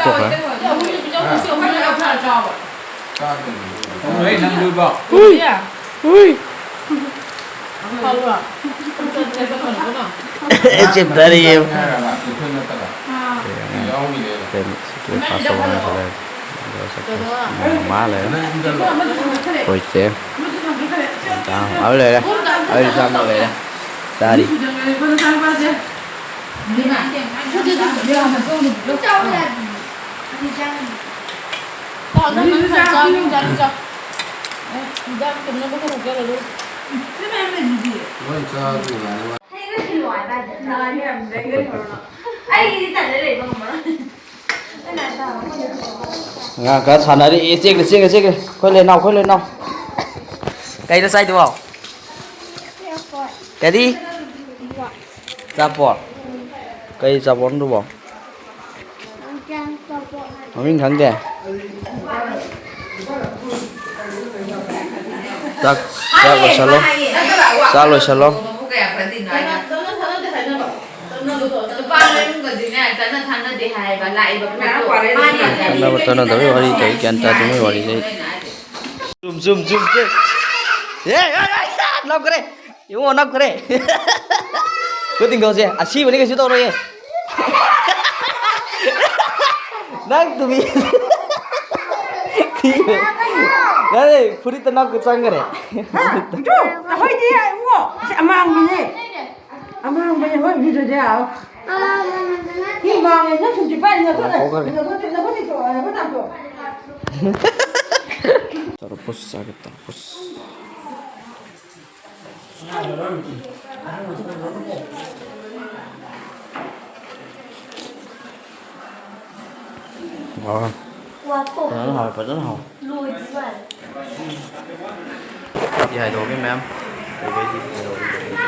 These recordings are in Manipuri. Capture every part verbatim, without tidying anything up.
ꯇꯣꯛꯈ꯭ꯔꯦ꯫ ꯍꯣꯏ, ꯅꯪ ꯂꯣꯏꯕ꯫ ꯎꯏ! ꯎꯏ! ꯆꯦꯞꯇꯔ ꯌꯦꯡꯉꯨ꯫ ꯀꯩꯅꯣ, ꯁꯤ ꯀꯦꯛ ꯐꯥꯁ ꯇꯧꯕ ꯑꯃꯁꯨ ꯂꯩꯔꯦ꯫ ꯑꯗꯨꯒ ꯆꯠꯈ꯭ꯔꯦ꯫ ꯃꯥ ꯂꯩꯔꯦ꯫ ꯑꯩꯈꯣꯏ ꯆꯦ꯫ ꯑꯗꯨ ꯂꯩꯔꯦ꯫ ꯑꯩ ꯆꯥꯝꯃ ꯂꯩꯔꯦ꯫ ꯆꯥꯔꯤ꯫ ꯑꯉꯥꯡ ꯈꯔ ꯁꯥꯟꯅꯔꯤ꯫ ꯑꯦ, ꯆꯦꯛꯈ꯭ꯔꯦ, ꯆꯦꯛꯈ꯭ꯔꯦ, ꯆꯦꯛꯈ꯭ꯔꯦ꯫ ꯑꯩꯈꯣꯏ ꯂꯩꯅꯥꯎ, ꯑꯩꯈꯣꯏ ꯂꯩꯅꯥꯎ꯫ ꯀꯩꯅꯣ ꯆꯥꯏꯗꯨꯕꯣ? ꯀꯔꯤ? ꯑꯆꯥꯄꯣꯠ? ꯀꯩ ꯑꯆꯥꯄꯣꯠꯅꯣ ꯑꯗꯨꯕꯣ? ꯃꯃꯤꯡ ꯈꯪꯗꯦ? ꯆꯥꯛ, ꯆꯥꯛ ꯂꯣꯏꯁꯜꯂꯣ꯫ ꯆꯥꯛ ꯂꯣꯏꯁꯜꯂꯣ꯫ ꯂꯨꯄꯥ ꯑꯃ ꯂꯩꯔꯝꯒꯗꯤꯅꯦ, ꯆꯠꯅ ꯊꯥꯅꯗꯦ ꯍꯥꯏꯕ, ꯂꯥꯛꯏꯕ ꯄꯣꯠꯇꯣ꯫ ꯃꯥꯅꯦ꯫ ꯆꯠꯅꯕ ꯆꯠꯅꯗꯕꯒꯤ ꯋꯥꯔꯤ ꯇꯧꯏ, ꯒ꯭ꯌꯥꯟ ꯇꯥꯗꯦ ꯃꯣꯏ ꯋꯥꯔꯤꯁꯦ ꯑꯩ꯫ ꯖꯨꯝ, ꯖꯨꯝ, ꯖꯨꯝ, ꯖꯨꯝ꯫ ꯑꯦ, ꯑꯦ, ꯑꯦ, ꯅꯞꯈ꯭ꯔꯦ꯫ ꯏꯕꯨꯡꯉꯣ, ꯅꯞꯈ꯭ꯔꯦ꯫ ꯈꯨꯠ ꯇꯤꯡꯊꯣꯛꯁꯦ꯫ ꯑꯁꯤꯕꯅꯤ, ꯀꯩꯁꯨ ꯇꯧꯔꯣꯏꯌꯦ꯫ ꯅꯪ ꯇꯨꯃꯤ꯫ ꯊꯤꯔꯦ꯫ ꯅꯪ ꯐꯨꯔꯤꯠꯇ ꯅꯞꯀ ꯆꯪꯈ꯭ꯔꯦ꯫ ꯍꯥ? ꯏꯇꯨ, ꯑꯩꯈꯣꯏꯗꯤ ꯏꯕꯨꯡꯉꯣ, ꯑꯁꯤ ꯑꯃꯥꯡꯕꯅꯦ꯫ ꯑꯃꯥꯡꯕꯅꯦ, ꯍꯣꯏ, ꯏꯔꯨꯖꯗ ꯌꯥꯔꯣꯏ꯫ ꯃꯤ ꯃꯥꯡꯉꯦ, ꯅꯪ ꯁꯨꯝ ꯆꯤꯛꯄ ꯍꯥꯏꯅꯤ, ꯅꯈꯨꯠꯅ, ꯂꯪꯊꯣꯛꯈ꯭ꯔꯦ꯫ ꯅꯈꯨꯠ, ꯅꯈꯨꯠ ꯇꯤꯡꯊꯣꯛꯑꯣ, ꯅꯈꯨꯠ ꯅꯥꯟꯊꯣꯛꯑꯣ꯫ ꯇꯔꯕꯨꯖ ꯆꯥꯒꯦ, ꯇꯔꯕꯨꯖ꯫ ꯋꯥ꯫ ꯐꯖꯅ ꯍꯥꯎꯋꯦ, ꯐꯖꯅ ꯍꯥꯎꯋꯦ꯫ ꯂꯣꯏꯗ꯭ꯔꯤ ꯃꯥꯜꯂꯦ꯫ ꯆꯥꯛꯇꯤ ꯍꯥꯏꯗꯣꯛꯑꯒꯦ ꯃꯌꯥꯝ꯫ ꯑꯗꯨꯗꯩꯗꯤ ꯀꯩꯗꯧꯔꯤ?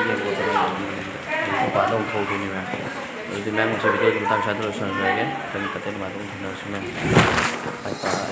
ꯌꯦꯡꯕ ꯈꯣꯠꯄ ꯇꯧꯔꯅꯤ꯫ ꯑꯗꯨꯗꯤ ꯃꯄꯥꯟꯗ ꯑꯃꯨꯛ ꯊꯣꯛꯇꯣꯏꯅꯤ ꯃꯌꯥꯝ꯫ ꯑꯗꯨꯗꯤ ꯃꯌꯥꯝ, ꯉꯁꯤ video ꯁꯤ ꯃꯇꯥꯡ ꯁ꯭ꯋꯥꯏꯗ ꯂꯣꯏꯁꯤꯟꯖꯔꯒꯦ꯫ ꯃꯊꯪ ꯀꯟꯇꯦꯟ ꯑꯗꯨꯃꯥꯏꯅ ꯑꯗꯨꯝ ꯊꯦꯡꯅꯔꯁꯤ ꯃꯌꯥꯝ꯫ Bye bye꯫